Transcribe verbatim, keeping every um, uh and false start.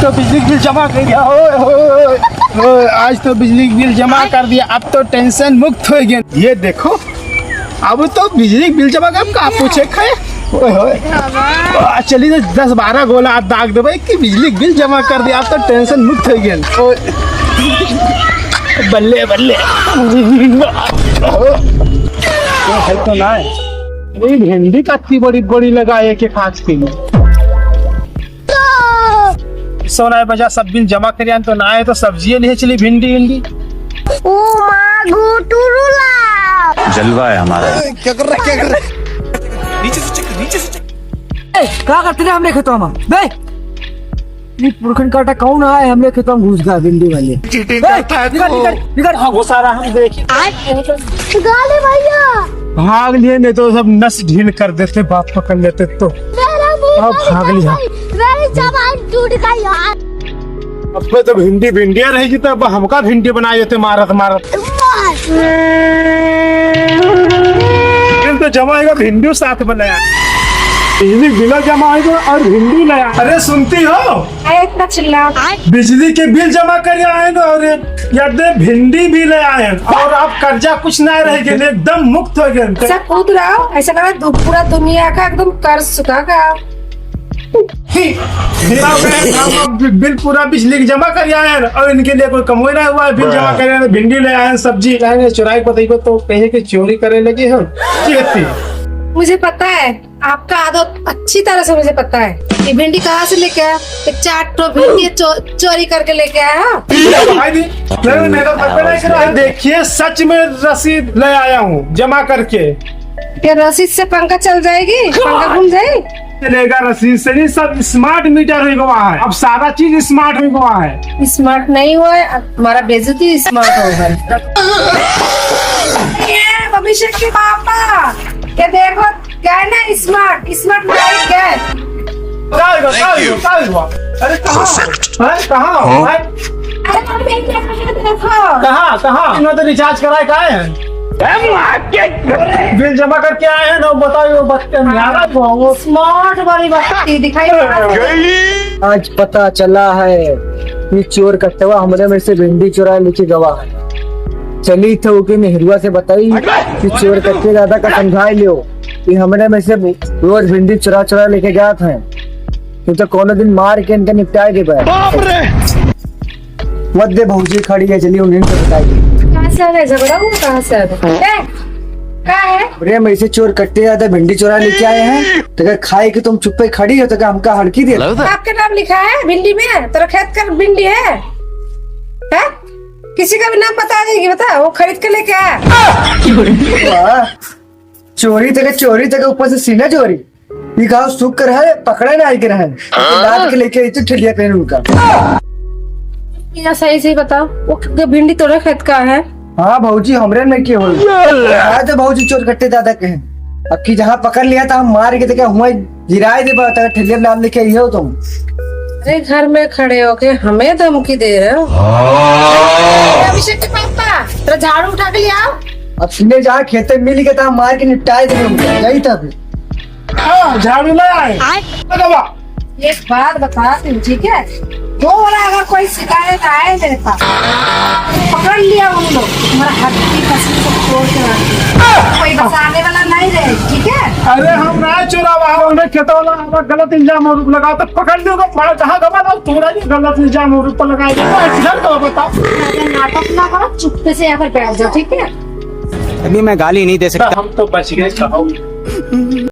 तो बिजली के बिल जमा कर दिया, ओए, ओए, ओए, ओए, आज तो बिजली के बिल जमा कर दिया, अब तो tension मुक्त होइ गए। ये देखो, अब तो बिजली के बिल जमा कर, का पूछे खाए? ओए, ओए। आ, चली तो दस बारह गोला हाथ दाग देबे कि बिजली के बिल जमा कर दिया, अब तो tension मुक्त होइ गए। ओए। बल्ले, बल्ले। ये है तो ना है। ये भिंडी कत्ती बड़ी, बड़ी लगाए के खास के लिए। सोना है बजा, सब बिल जमा कर आन तो ना आए तो सब्जी नहीं चली, भिंडी, भिंडी। ओ माँ गो टुरुला। जलवा है हमारा। क्या कर रहा है, क्या कर रहा है? नीचे से check कर, नीचे से check। ए, का करते रहे हमरे खेतवा में? बे, ये पुरखन काटा कौन आए हमरे खेतवा में घुस गया भिंडी वाले? Cheating ए, करता है निकल, तू। निकल, निकल। हाँ, घुसा रहा हम देख। गाली भैया। भाग लिए, नहीं तो सब नस ढील कर देते, बाप पकड़ लेते तो। मेरा मुंह अब भाग लिया। मेरी जबान टूट गई यार। अब तो भिंडी भिंडिया रहेगी, तो अब हमका भिंडी बनाए देते मारत मारत। मार। फिर तो जमा होगा, भिंडी साथ बनाया। बिजली बिल जमा होगा और भिंडी लाया। अरे सुनती हो? अरे इतना चिल्ला। बिजली के बिल जमा कर आए हैं और याद दे भिंडी भी ले आए हैं और आप कर्जा कुछ ना रह गए, एकदम मुक्त हो गए। ऐसा कूद रहा हो, ऐसा लगा दु-, पूरा दुनिया का एकदम कर्ज चुका का। ही, ही, हम अब बिल पूरा बिजली के जमा कर आए हैं और इनके लिए कोई कमोई ना हुआ है, बिल जमा कर आए हैं, भिंडी ले आए हैं, सब्जी लाए हैं, चुराई को देखो तो कहे कि चोरी करे लगे हम। जी हत्ती। मुझे पता है, आपका आदत अच्छी तरह से मुझे पता है। ये भिंडी कहाँ से लेके आया? ये चार ठो भिंडी चो-, चोरी करके लेके आया, हाँ? भाई दी, नहीं, नहीं, नहीं, नहीं, नहीं, नहीं, देखिए, सच में रसीद ले आया हूँ जमा करके। क्या रसीद से पंखा चल जाएगी? पंखा घूम जाए? चलेगा रसीद से नहीं, सब smart meter हो गवा है, अब सारा चीज smart हो गवा है। Smart नहीं हुआ है, हमारा बेइज्जती smart होगा। ये भविष्य के पापा, ये देखो, क्या है ना, smart, smart light है। का हुआ, का हुआ, का हुआ? अरे कहाँ हो? हैं? कहाँ हो? हैं? अरे मम्मी, ये देखो। कहाँ, कहाँ? इन्होंने तो recharge कराए, कहाँ है? बिल जमा करके आए हैं ना, बताओ, वो बच्चे निहारा को, वो smart वाली बत्ती दिखाई दे रहा है। आज पता चला है कि चोर कट्टवा हमरे में से भिंडी चुरा लेके गवा है। चली तो ओके मेहरुआ से बताई कि चोर कट्टे दादा का समझाए लियो कि हमरे में से रोज भिंडी चुरा चुरा लेके जात हैं। तू तो कोनो दिन मार के इनका निपटाए देबे। बाप रे! मत दे भौजी खड़ी है, चलिए उन्हीं को बताइए। कहाँ से आ गए झगड़ा हुआ? कहाँ से आ गए? ए, का है? अरे, हम ऐसे चोर कट्टे ज्यादा भिंडी चुरा लेके आए हैं, तो क्या खाए कि तुम चुप्पे खड़ी हो, तो क्या हमका हड़की दे? आपके नाम लिखा है भिंडी में? तेरा खेत का भिंडी है? हैं? किसी का भी नाम बता देगी, बता, वो खरीद के लेके आया। वाह, चोरी तक, चोरी तक ऊपर से सीना चोरी। ये कहा शुक्र है पकड़े ना आए के रहन। लाद के लेके आई थी ठेलिया पे उनका। भैया सही से बताओ, वो क-, भिंडी तोरे खेत का है? हाँ भौजी, हमरे में के होई? हाँ तो भौजी चोर कट्टे दादा के हैं। अब की जहाँ पकड़ लिया था हम मार के देखे हुआ गिराए दे बा, तक ठेलिया लाद लेके आई हो तुम। अरे घर में खड़े होके हमें धमकी दे रहे हो? अभिषेक के पापा, तेरा झाड़ू उठा के ले आओ। अब सुने जहाँ खेते मिल के था मार के निपटाए दे उनका, यही था अभी। हाँ, झाड़ू ले आए। आए। अरे बाबा। एक बात बता तू, ठीक है? दोबारा अगर कोई शिकायत आए मेरे पास, पकड़ लिया उन लोग, तुम्हारा हड्डी पसली को तोड़ के रख दूँ। कोई बचाने वाला नहीं रहे, ठीक है? अरे हम ना चोरावा, हमने खेतवा वाला हमारा गलत इल्जाम आरोप लगा, तो पकड़ लियो, बड़ा जहाँ गवा ना, तुम्हारा ये गलत इल्जाम आरोप पर लगाया गया, किधर का बताओ? अरे नाटक ना करो, चुप्पे से यहाँ पर बैठ जाओ, ठीक है? अभी मैं गाली नहीं दे सकता। हम तो बच गए, कहो।